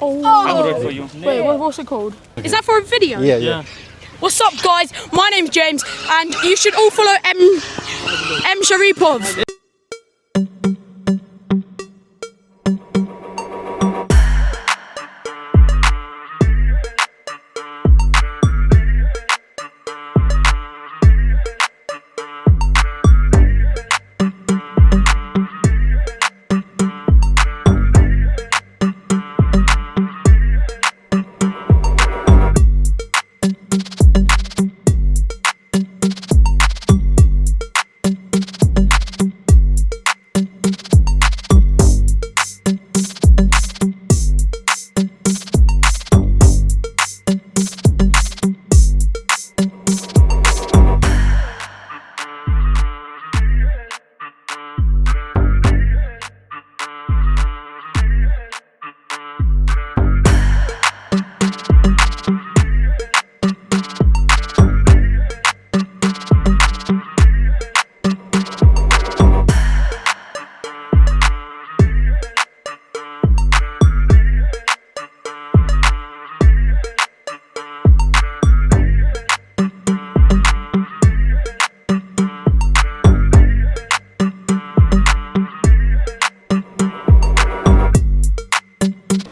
I will Oh. read for you. Wait, what's it called? Is that for a video? Yeah. What's up, guys? My name's James, and you should all follow M M Sharipov.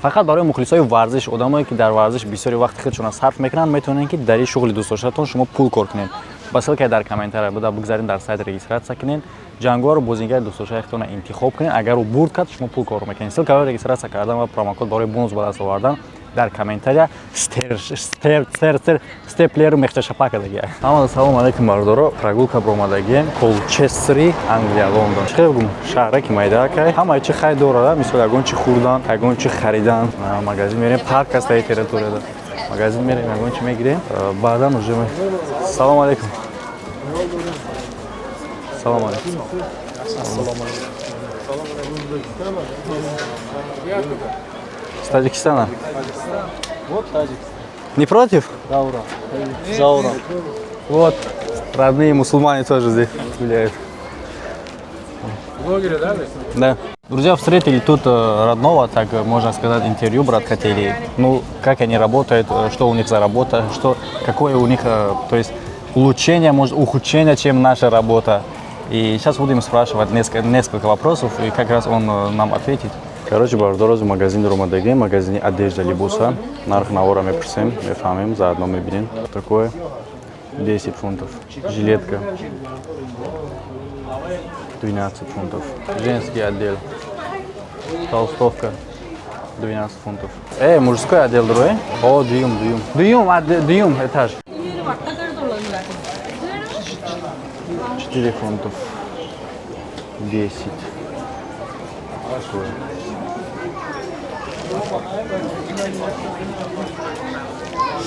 Фақат барои мухлисои варзиш, одамое, ки дар варзиш бисёри вақти худшонро сарф мекунанд, метавонед, ки дар ин шуғли дӯстдоштатон шумо пул кор кунед. Ба ссылка дар комментария буда бигзаред, дар сайт регистрация кунед, ҷанговару бозингари дӯстдоштаи худтонро интихоб кунед. Агар ӯ бурд кард, шумо пул кор мекунед. Ссылка барои регистрация кардан ва промокод барои бонус ба даст овардан дар комментария стер стер стер стер степлеру мехчашапа кардагия. Ҳамада салом алейкум, бародаро. Прогулка баромадагием Колчестери, Англия, Лондон. Чӣ хел гум шаҳре ки майдаакай, ҳамаи чи хай дорада, мисол, ягон чи хӯрдан, ягон чи харидан. Магазин мерем, парк аст дар территорияда, магазин мерем, ягон чи мегирем, баъдан уже. Салом алейкум, салом алейкум. С Таджикистана. Вот таджик. Не против? Заура. Заура. Вот, родные мусульмане тоже здесь гуляют. Блогеры, да? Да. Друзья, встретили тут родного, так можно сказать, интервью брат хотели. Ну, как они работают, что у них за работа, что, какое у них, то есть улучшение, может, ухудшение, чем наша работа. И сейчас будем спрашивать несколько вопросов, и как раз он нам ответит. Короче, бародаро, магазин омадагем, магазини одежда, либоса. Нарх навора мепурсем, мефаҳмем, заодно мебинем. Такое 10 фунтов. Жилетка 12 фунтов. Женский отдел. Толстовка 12 фунтов. Эй, мужской отдел другой? О, дуюм, дуюм. Дуюм, дуюм, этаж. 4 фунтов. 10. Такое.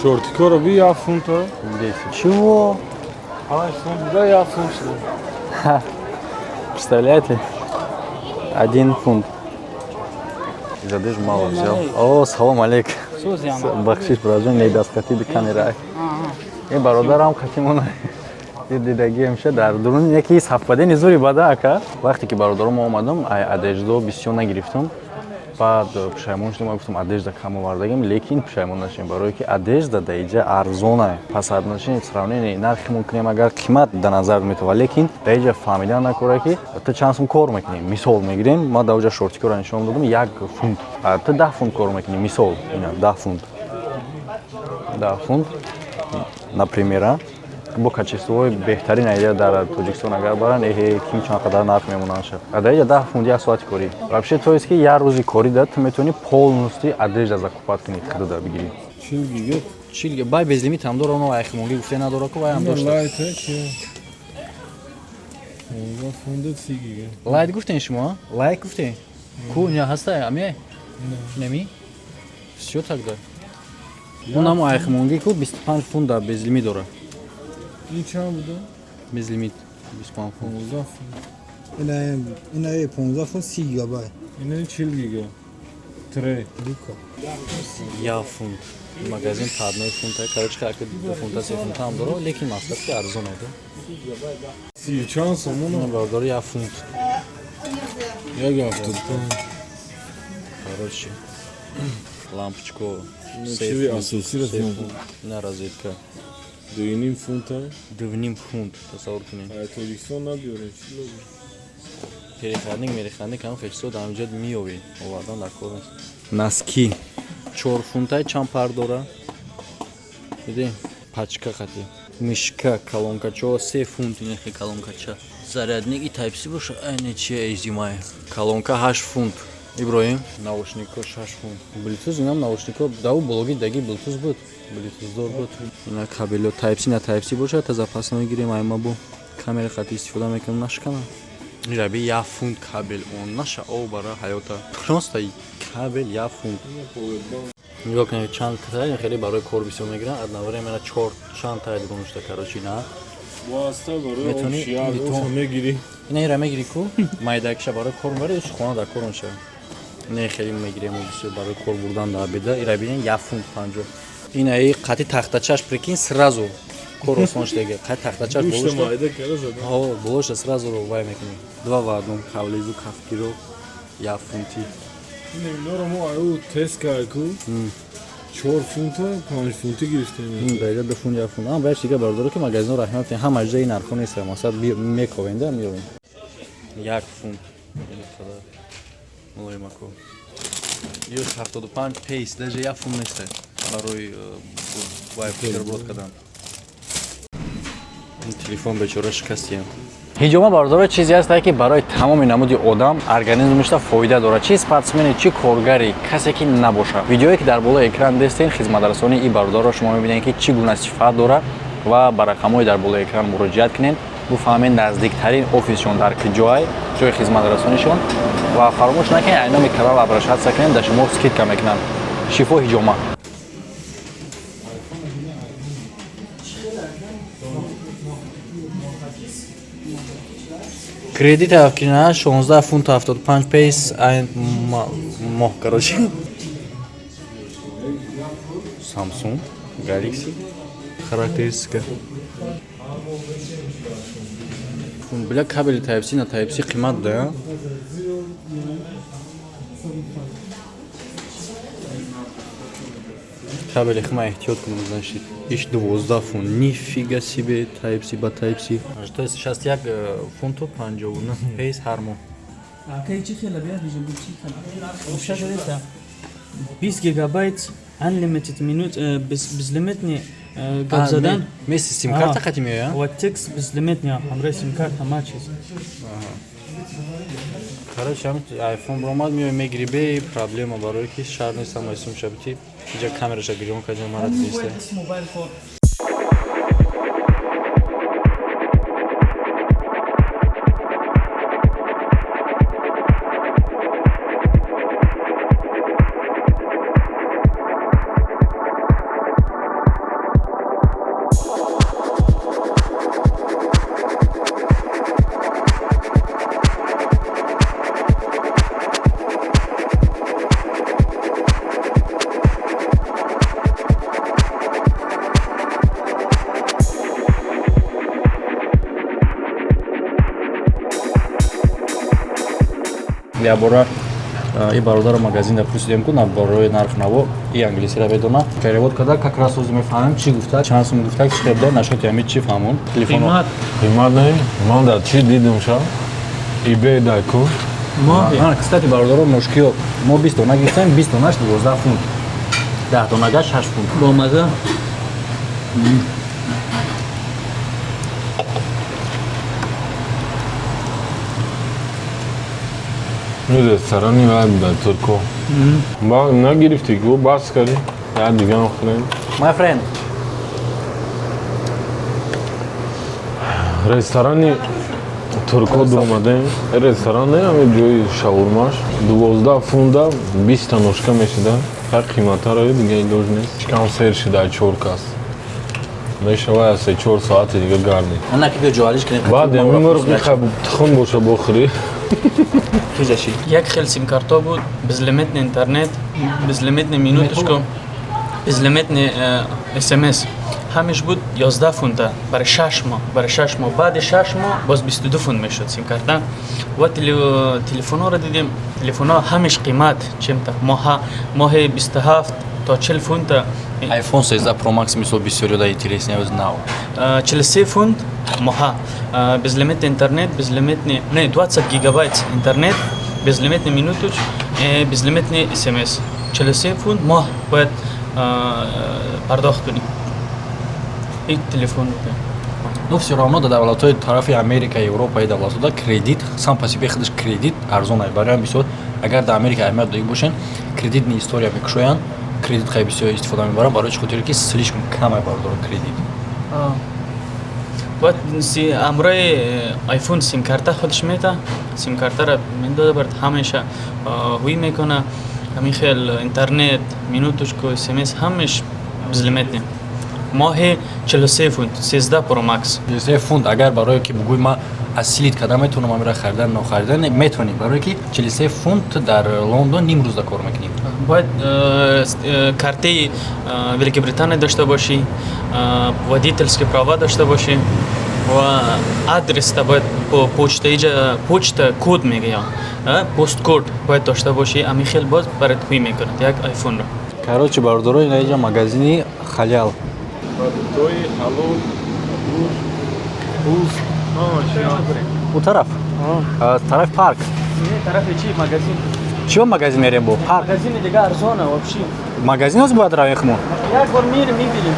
Шортикоро би 7 фунта. 10. Чего? 5 фунт, да, 7 фунт шуда. Представляете? 1 фунт. Из одежды мало взял. О, салом алейк. Бахшиш, браҷон, не дасткати камера. Ин бародарам қатимона дидагием ша дар дурун яки сафпадени зури бада ака. Вақте ки бародаром омадам, ай одежда бисёр нагирифтам. Баъд пушаймон шудам, гуфтам, одежда кам овардагим, лекин пушаймон нашудем, барое ки одежда дар иҷа арзона. По соотношению, сравнении нархи кунем, агар қимат дар назар метавад, лекин дар иҷа фаҳмидан накора, ки ту чанд сум кор мекунӣ. Мисол мегирем, ман дар оҷа шортикоро нишон додам, 1 фунт. Ту 10 фунт кор мекунӣ, мисол, ина 10 фунт, 10 фунт, например, бо качество ҳои беҳтарин айдия дар Тоҷикистон агар баранд, эҳе, ким чанд қадар нарх мемонанд ша. А дар иҷа 10 фунт як соати корӣ вообще, то есть ки як рӯзи корӣ да ту метавонӣ полностью одежда закупать кунӣ, худуда бигирӣ. 40 гига. 40 бай безлимит ҳам дора, оно айхимонгӣ гуфте надора ку, вай ҳам дошта. Лайт чи? 15 фунт 30 гига. Лайт гуфтен шумо? Лайт гуфтен? Ку ня ҳаста аме? Неми? Всё тогда. Унамо айхимонгӣ ку 25 фунт да безлимит дора. Ин чанд буда? Безлимит 25 фунт. 15 фунт. Ина 15 фунт 30 гигабайт. Ина 40 гига. Тре. Дука. 1 фунт. Магазин по одной фунта, короче, как 2 фунта, 3 фунта ҳам дора, лекин мақсад ки арзон аст. Си чанд сомон? Бародаро, 1 фунт. 1,75. Короче. Лампочко. Чизи асосиро. На розетка. 2,5 фунта. 2,5 фунт, тасаввур кунед. Тоҷикистон набиёрем. Переходник, мереходник, ҳам феҳсо дар ҳамҷо меёвӣ. Овардан дар кор нест. Носки 4 фунтай, чанд пар дора? Диди? Пачка қати. Мишка, колонкачо 3 фунт, инехи колонкача. Зарядник и Type-C боша, айне чи эзимай. Колонка 8 фунт. Иброҳим, наушнико 6 фунт. Bluetooth инам наушнико, дау блоги даги Bluetooth буд. Bluetooth дор буд. Ина кабело Type-C на Type-C боша, та запасно гирем айма бу. Камера қати истифода мекунам, нашкана. Ираби 1 фунт кабел, он наша о бара ҳаёта. Просто кабел 1 фунт. Нигоҳ кунед, чанд та хеле барои кор бисёр мегиранд, одновременно чор чанд та дигонушта, короче, на. Мегирӣ. Ина ира мегирӣ ку, майдакша барои кор мебарӣ, ё хона дар кор мешава. Не, хеле мегирем бисёр барои кор бурдан дар беда. Ира бинен 1 фунт 50. Ина и қати тахтачаш, прикинь, сразу кор осон шудага. Қати тахтачаш болошта. Ҳо, болошта сразу вай мекунӣ. Два в одном, кавлизу кафгиро 1 фунти. Инро мо аю тест кард ку 4 фунта 5 фунти гирифтем. Даида 2 фунт, 1 фунт. Ам баъд дига бардоро ки магазино раҳмат ҳама ҷои нархо нест, масалан мековенда меовем. 1 фунт. Ин қадар мулоимако. Ё 75 пейс, даже 1 фунт нест барои вай бутерброд кардан. Телефон бечора шикастиям. Ҳиҷома, бардора, чизе ҳаст, ки барои тамоми намуди одам организмашда фоида дорад, чи спортсмени, чи коргари, касе ки набошад. Видеое ки дар болои экран дестен, хизматрасонии ин бародарро шумо мебинед, ки чӣ гуна сифат дорад, ва ба рақамҳои дар болои экран муроҷиат кунед, буфаҳмед наздиктарин офисшон дар куҷоай, ҷои хизматрасонишон. Ва фаромӯш накунед, ай номи канал обращаться кунед, дар шумо скидка мекунанд. Шифо ҳиҷома. Кредит афкина 16 фунт 75 пейс ай моҳ, короче. Samsung Galaxy характеристика. Бля, кабели Type-C на Type-C қимат да? Кабели хма эҳтиёт кунем, значит. Иш 12 фунт. Нифига себе, Type-C ба Type-C. То есть 61 фунту 59 пейс ҳар моҳ. Акай, чӣ хела бия режим чӣ хела? 20 гигабайт unlimited минут, безлимитный гап задан. Месяц сим-карта қати меояд? Ва текст безлимитный, ҳамроҳи сим-карт ҳама чиз. Короче, ҳам iPhone бромад, меои мегири бе проблема, барое ки шаҳр нест, ҳамаи сум шабити. Иҷа камераша гирён кардем, мара дидиста. Якбора и бародаро магазинда пурсидем ку на барои нарх наво, и англисиро медона, перевод карда, как раз ҳозир мефаҳмем чӣ гуфта, чанд сум гуфта, чӣ хебда нашоти ҳами чӣ фаҳмон телефон. Қимат. Қимат не, ман дар чӣ дидум ша? eBay дар ку. Кстати, бародаро, ножкиё мо 20 дона гирифтем, 20 донаш 12 фунт, 10 донагаш 6 фунт. Бомаза. Ресторани вай буда турко. Ба нагирифтӣ ку, бас кардӣ. Я дигам хӯрем. My friend. Ресторани турко дуромадем. Ресторан не, ҳамин ҷои шаурмаш. 12 фунда 20 та ножка мешида. Хай қиматтаро дига илоҷ нест. Шикам сер шида, чор кас. Мешава я 3-4 соати дига гармӣ. Ана ки биё ҷоалиш кунем. Баъд ҳамин мурғи тухм боша бохӯрӣ. Киҷаши? Як хел сим-карто буд, безлимитный интернет, безлимитный минуточку, безлимитный смс. ҳамеш буд 11 фунта барои 6 моҳ, барои 6 моҳ. Баъди 6 моҳ боз 22 фунт мешуд сим-карта. Ва телефонҳоро дидем, телефонҳо ҳамеш қимат чем-то моҳа моҳи 27 то 40 фунта. iPhone 13 Pro Max мисол бисёриё да интересный аз нав. 43 фунт моҳа, безлимитный интернет, безлимитный, не, 20 гигабайт интернет, безлимитный минутуч, безлимитный смс. 43 фунт моҳ бояд пардохт кунӣ. Ин телефон буд. Но все равно да давлатҳои тарафи Америка, Европа и давлатҳо кредит сам по себе худаш кредит арзон ай. Барои мисол, агар дар Америка аҳамият дода бошен, кредитный история мекушоянд, кредит хеле бисёр истифода мебаранд, барои чӣ хотире ки слишком кам ай бардорад кредит. Бояд амрои айфон сим-карта худаш мета, сим-картаро медода бард, ҳамеша ҳуй мекуна, ҳамин хел интернет, минуточку, смс ҳамеш безлимитный. Моҳи 43 фунт, 13 Pro Max. 43 фунт агар барое ки бугӯй ма осилить карда метавонам амира харидан, нохаридан метавонӣ, барое ки 43 фунт дар Лондон ним рӯза кор мекунӣ. Бояд картаи Великобритания дошта бошӣ, водительский права дошта бошӣ ва адреста бояд почта, иҷа почта код мегӯям, посткод бояд дошта бошӣ. Ҳамин хел боз барат ҳуй мекунад як айфонро. Короче, бародаро, ина иҷа магазини халал. Продуктҳои ҳалол, гӯшт, пӯст, ҳама чӣ. У тараф, тарафи парк. Тарафи чи магазин? Чиё магазин мерем, бо парк? Магазини дига арзона вообще. Магазин ҳоз бояд равем хмо. Як бор мерем, мебинем.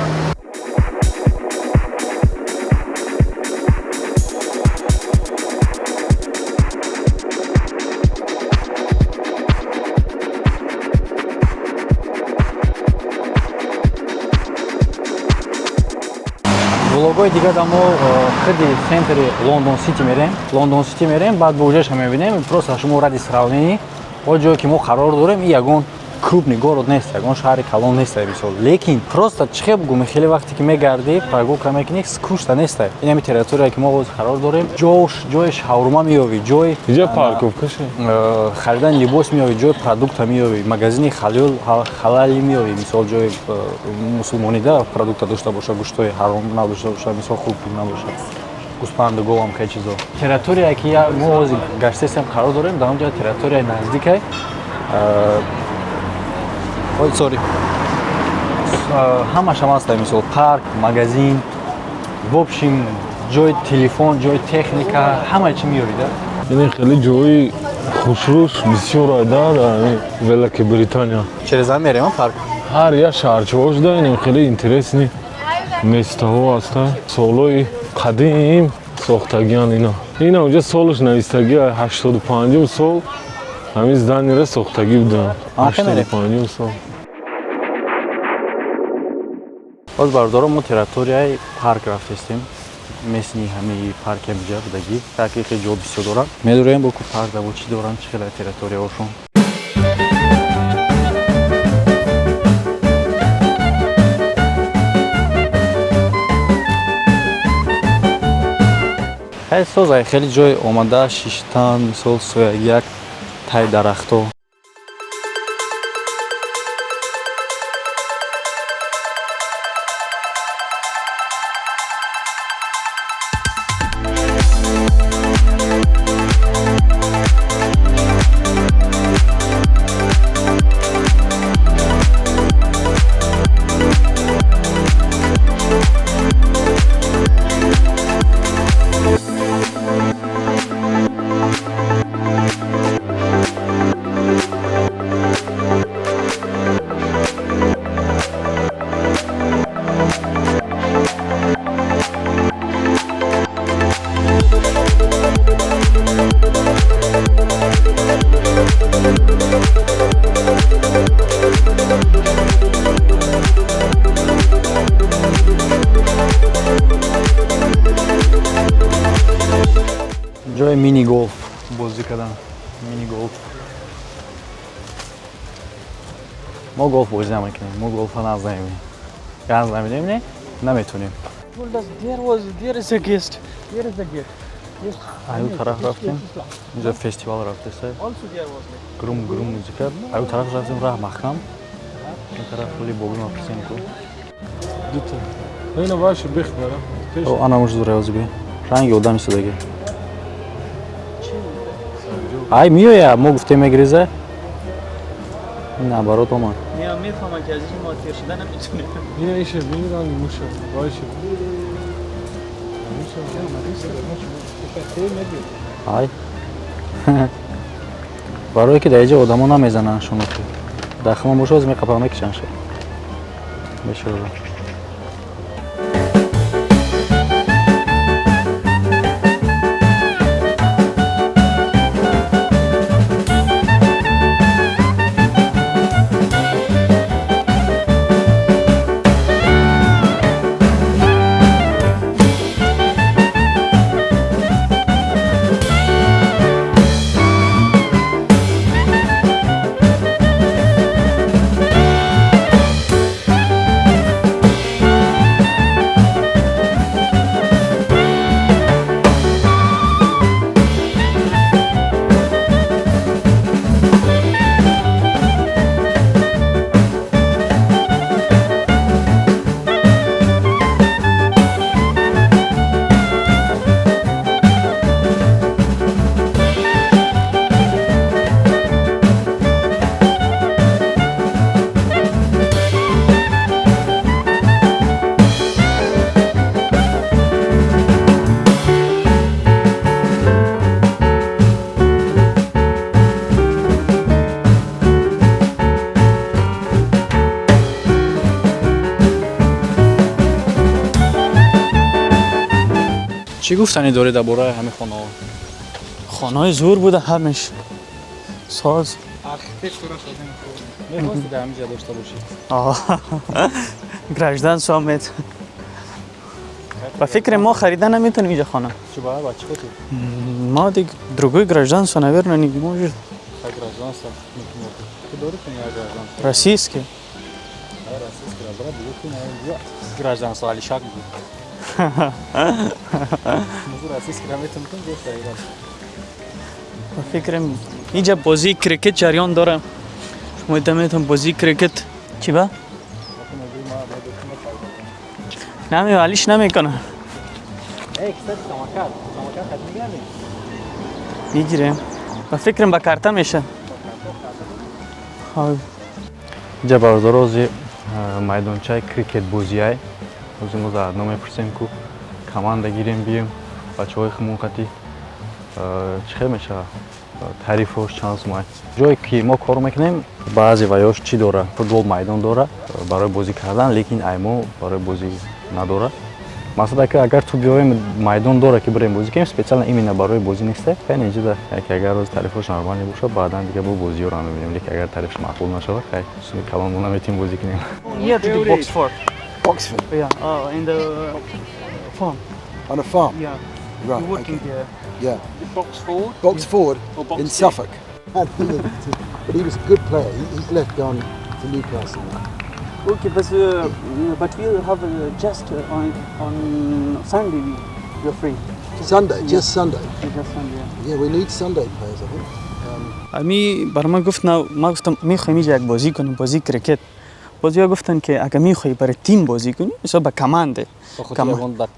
Влогҳои дига да мо худи центри Лондон Сити мерем, Лондон Сити мерем, баъд бо ужеша мебинем. Просто шумо ради сравнение, о ҷое ки мо қарор дорем, и ягон крупный город нест, ягон шаҳри калон нест, мисол, лекин просто чӣ хел бугум, хеле вақте ки мегардӣ, прогулка мекунӣ, скучно нест. Ин ҳами территория ки мо ҳозир қарор дорем, ҷош ҷои шаурма меёвӣ, ҷои Иҷа парковка ше. Харидани либос меёвӣ, ҷои продукта меёвӣ, магазини халали меёвӣ, мисол, ҷои мусулмонида продукта дошта боша, гӯштҳои ҳаром надошта боша, мисол, хуб набоша, гӯспанду говам, хеле чизо. Территория ки мо ҳозир гаштесем, қарор дорем, дар он ҷо территорияи наздикай. Ой, сори, ҳамашам ҳаста, мисол, парк, магазин, в общем, ҷои телефон, ҷои техника, ҳама чи меёвида. Ин хеле ҷои хушрӯш бисёр айда дар Великобритания. Через ҳам мерем парк. Ҳар як шаҳрчаҳо шуда ин хеле интересный местаҳо ҳаста, солҳои қадим сохтагиан ина. Ина уҷа солаш навистагӣ, 85-ум сол ҳамин зданиера сохтагӣ буданд. 85-ум сол. Боз, бародаро, мо территорияи парк рафтестем, местный ҳамаи парки ҳамиҷа будагӣ, таки хеле ҷо бисёр доранд. Медорем бо ку парк даво чӣ доранд, чӣ хела территорияҳошон. Хеле созай, хеле ҷой омада шиштан, мисол, соягияк таи дарахто. Ҷои мини голф бозӣ кардан, мини голф. Мо голф бозӣ намекунем, мо голфа назанем, газ намедем, не, наметонем. There is a guest. There is a gate. Yes. Аю тараф рафтем, инҷа фестивал рафтеса. Also there was like. Грум грум музика. Аю тараф рафтем, раҳ маҳкам. Ин тараф хули бобима пурсем ку. Дута. Ина ваше бех бара. О, ана муш зура ёзби. Ранги одам истодаги. Ай миёя, мо гуфтем мегриза. Ин наоборот омад. Не, мефаҳмам ки аз ин мо тир шуда наметунем. Ина ише бини ранги муша. Ваше. Ай. Барое ки дар инҷа одамо намезананд шуноки. Дар хама боша оз меқапа мекишанд ше. Бешора. Чӣ гуфтанӣ дорӣ дар бораи ҳамин хонаҳо? Хонаҳои зур буда ҳамеш. Соз. Мехости дар ҳамин ҷа дошта бошӣ? Гражданство мет. Ба фикри мо харида наметонем инҷа хона. Чӣ ба чӣ хотир? Мо диг другой гражданство, наверное, не может. Как гражданство метавонӣ? Ту дорӣ ки як гражданство? Российский. Российский, брат, дига ки гражданство Алишак буд. Ба фикрам инҷа бозии крикет ҷариён дорам. Шумо метавонед бозии крикет чӣ ба? Наме алиш намекунам. Мегирем. Ба фикрам ба карта меша. Инҷа бародарози майдончаи крикетбозиай. Ҳозир мо заодно мепурсем ку команда гирем бием бачаҳои хумон қати чӣ хел мешавад тарифош чанд сумай. Ҷое ки мо кор мекунем баъзе ваёш чӣ дора, футбол майдон дора барои бозӣ кардан, лекин ай мо барои бозӣ надора. Масалан ки агар ту биёем майдон дора ки бирем бозӣ кунем, специально именно барои бозӣ нест. Хай инҷа яке агар рӯз тарифош нормалӣ бошад, баъдан дига бо бозиёро мебинем, лекин агар тарифш маъқул нашавад, хай суми калон мо наметавонем бозӣ кунем. Near to the Boxford. Boxford? Yeah, in the farm. On a farm? Yeah. Right. You're working okay. there. Yeah. Boxford? Boxford Or Box in Suffolk. But he was a good player. He's left gone to Newcastle now. Okay, but we'll have just on Sunday we're free. Sunday, just Sunday. Just Sunday. Yeah. Yeah, we need Sunday players, I think. امی بر ما گفت نه، ما گفتم میخوایم اینجا یک بازی کنیم، بازی کریکت. بازی‌ها گفتن که اگه میخوای برای تیم بازی کنی، مثلا با کمانده.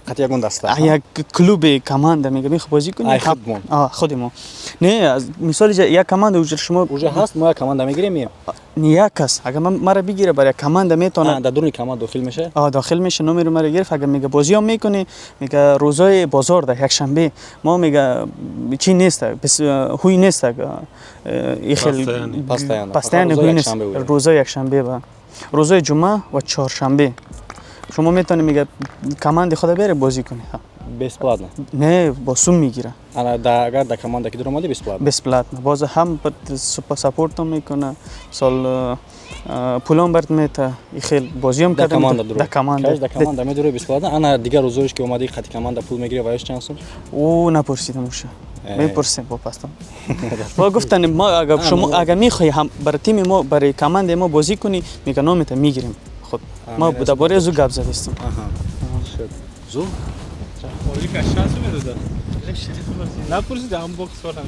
قطعی دسته. یک کلوب کمانده میگه میخوای بازی کنی؟ ای خودمون. خودمون. نه، از مثال یک کمانده اونجا شما اونجا هست، ما یک کمانده میگیریم میم. نه یک کس، اگه من مرا بگیره برای کمانده میتونه. در درون کمانده داخل میشه؟ داخل میشه، نمره مرا گرفت. اگه میگه بازی هم میکنی، میگه روزای بازار ده یک شنبه ما میگه چی نیست، بس هوی نیست، این خیلی پستیان هوی نیست. روزای یک شنبه با روزای جمعه و چهارشنبه شما میتونی میگه کماند خود بره بازی کنی. бесплатно؟ نه، با سوم میگیره. اگر در کمانده که در اومدی бесплатно؟ бесплатно. باز هم ساپورت میکنه، سال پولم برات میته، خیلی بازی هم کردم در کمانده. در کمانده میدوری бесплатно. انا دیگر روزایش که اومدی خط کمانده پول میگیره و چند سوم؟ او نپرسیدم اوشه. میپرسیم با پستم. با گفتن ما اگر شما اگر میخوای هم برای تیم ما برای کماند ما بازی کنی، میگه نامت میگیریم. خود ما درباره زو گپ زدیم. شد. زو نپرسیدم بوکس فورد هم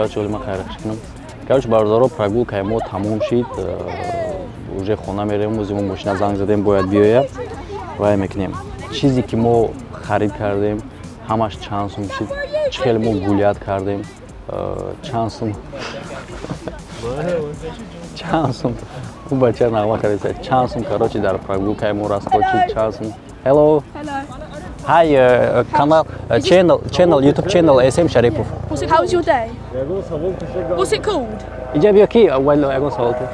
Короче, оли ман хайрахш кунам. Короче, бародаро, прогулкаи мо тамом шид. Уже хона мерем, ози мо мошина занг задем, бояд биёяд. Вай мекунем. Чизе ки мо харид кардем, ҳамаш чанд сум шид, чӣ хеле мо гулять кардем, чанд сум ӯ бача нағма кардеса, чанд сум, короче, дар прогулкаи мо расход шид, чанд сум. Hello. Hi, канал, channel, YouTube channel SM Sharipov. What's it How was your day? What's it called? Иҷа биё ки валло ягон савол ту.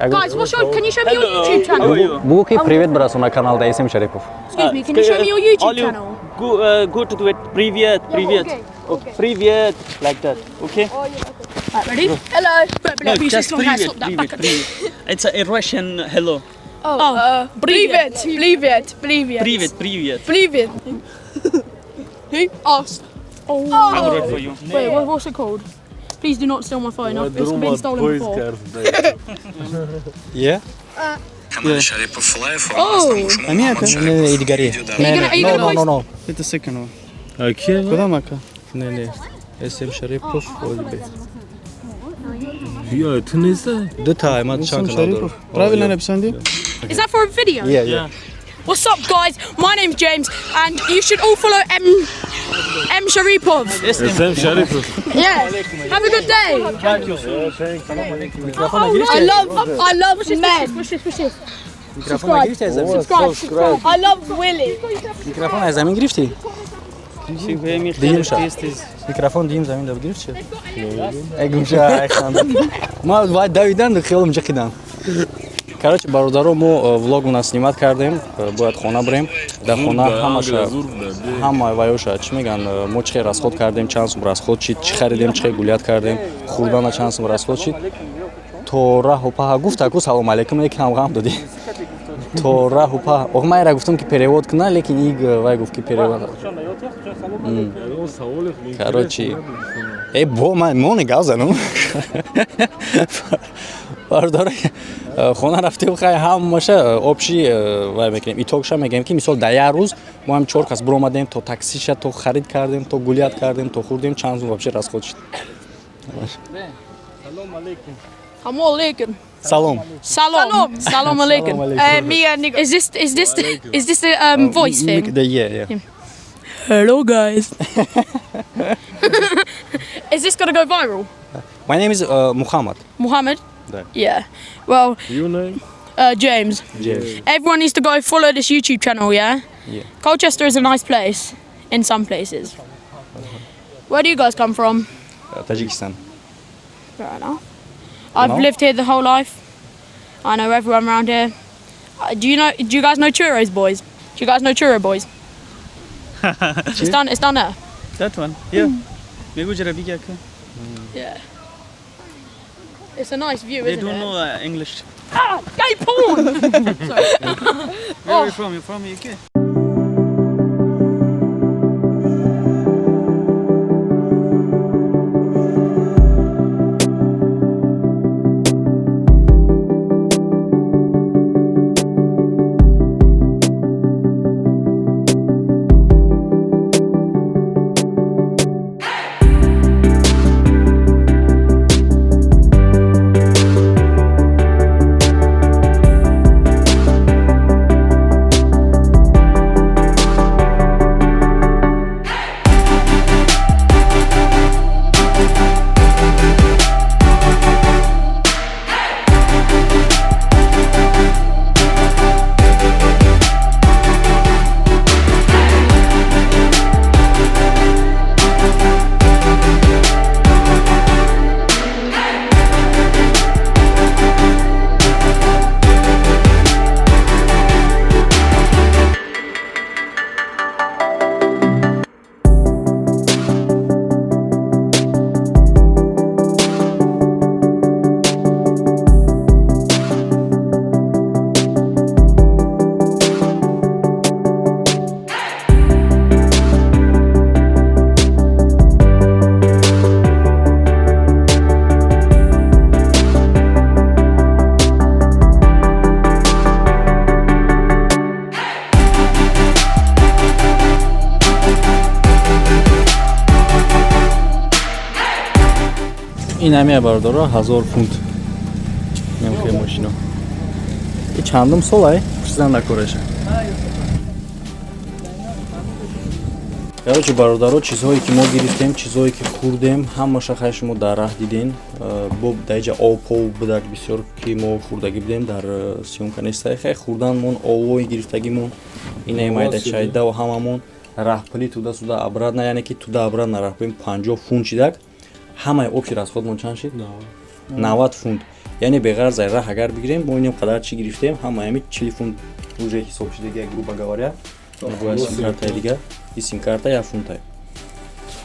Guys, what's your? Can you show me your YouTube channel? Бугу ки привет бирасона канал да SM Sharipov. Excuse me, can you show me your YouTube All you channel? Go, go to the привет, привет. Okay, Okay. Привет, like that. Okay? Right, ready? Hello. No, just привет, привет, привет. It's a Russian hello. Oh, привет, привет, привет. Привет, привет. Привет. Who asked? Oh. I'm ready for you. Wait, what's it called? Please do not steal my phone. It's been stolen before. Yeah? Oh. Не, не, дигари. Are you gonna, are you No, gonna no, post? no, no. Это second one. Аки? Кудам ака? Не, не. SM Sharipov оли. Я, ту неста? Ду та ма чанд канал дорам. Правильно написанди? Is that for a video? Yeah. What's up, guys? My name's James, and you should all follow M M Sharipov. SM Sharipov. Yeah. Have a good day. I love men. What's this? What's this? Микрофон гирифти аз замин? Subscribe. Subscribe. I love Willy. Микрофон аз замин гирифти? Дуюм ша. Микрофон дуюм замин да гирифт чи? Эй гумша, ай ханда. Ма вай давидан хелом ҷақидан. Короче, бародаро, мо влог у нас снимать кардем, бояд хона бирем. Дар хона ҳамаша ҳама ваёша чӣ меган, мо чӣ хел расход кардем, чанд сум расход шид, чӣ харидем, чӣ хел гулять кардем, хӯрдана чанд сум расход шид. То раҳу паҳа гуфт аку салом алейкум, лекин ҳам ғам додӣ. То раҳу паҳа. Ох, ман эра гуфтам ки перевод куна, лекин иг вай гуфт ки перевод. Короче, э бо ман моне гап занум. Бародаро, хона рафтем, хай ҳамаша общий вай мекунем, итогша мегӯем ки мисол дар як рӯз мо ҳам чор кас биромадем, то таксиша, то харид кардем, то гулять кардем, то хӯрдем, чанд сум вообще расход шид. Салом алейкум. Салом. Салом. Салом алейкум. Салом Me and Nick. Is this the voice thing? Yeah. Hello, guys. Is this gonna go viral? My name is Muhammad. Muhammad? Да. Yeah. Well, Your name? James. James. Everyone needs to go follow this YouTube channel, yeah? Yeah. Colchester is a nice place in some places. Where do you guys come from? Tajikistan. Fair enough. I've No? lived here the whole life. I know everyone around here. Do you know? Do you guys know Churros Boys? Do you guys know Churro Boys? It's done. It's done there. That one. Yeah. Мегу ҷара ака. Yeah. It's a nice view, They isn't don't it? know English. Ah, gay porn. Sorry. Where are you from? You're from UK? Ин ҳамия, бародаро, 1000 фунт немхе мошино. И чандум сол ай, чизан накореша. Короче, бародаро, чизҳое ки мо гирифтем, чизҳое ки хӯрдем, ҳамаша хай шумо дар раҳ диден. Бо даиҷа об пов будак бисёр, ки мо хӯрдагӣ будем, дар съёмка нестай. Хай, хӯрданмон, овои гирифтагимон, инаи майда чайдаву ҳамамон, раҳпулӣ туда сюда обратно, яъне ки туда обратно раҳпулӣ 50 фунт шидак. Ҳамаи общий расходмон чанд шид? 90 фунт. Яъне беғарз ай раҳ агар бигирем, мо инем қадар чӣ гирифтем, ҳамаи ҳами 40 фунт уже ҳисоб шидаги, грубо говоря. Симкартаи дига, и симкарта 1 фунтай.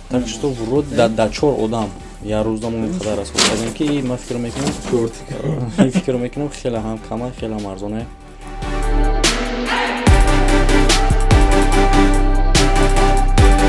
Так что вроде да чор одам як рӯзда мо ин қадар расход кардем, ки ман фикр мекунам, хеле ҳам кама, хеле ҳам арзоне.